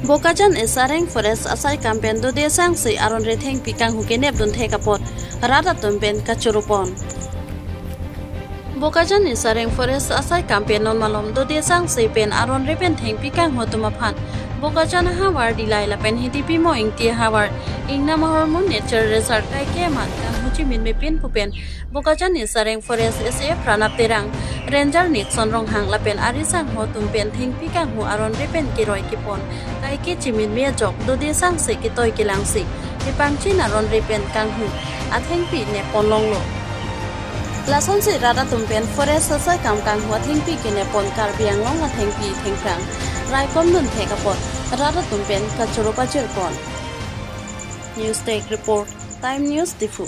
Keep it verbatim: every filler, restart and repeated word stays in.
Bokajan East Areng Forest asaikam pen dode sangse aron re thengpi kanghu kenep dun thek apot rat atum pen kachoro pon. Bokajan East Areng Forest asaikam pen non malom dode sangse pen aron re pen thengpi kanghu atum aphan Bokajan ahavar Dillai lapen Hidipi Mo Ingti ahavar Ingnam Ahormu Nature Reserve kaike amat kanghu chimin mepin pu pen Bokajan East Areng Forest S A F Pranab Terang, Ranger Nixon Ronghang lapen ari sangho atum pen thengpi kanghu aron re pen keroi kepon kaike chimin me ajok dode sangse ketoi kelangsi kepangchin aron re pen kanghu athengpi nep pon longlo. Lasonsi rat atum pen forest asaikam kanghu athengpi kenep pon Karbi Anglong athengpi thengphrang raikom dun thek apot rat atum pen kachoro pajir pon. News Desk Report, Time News Diphu.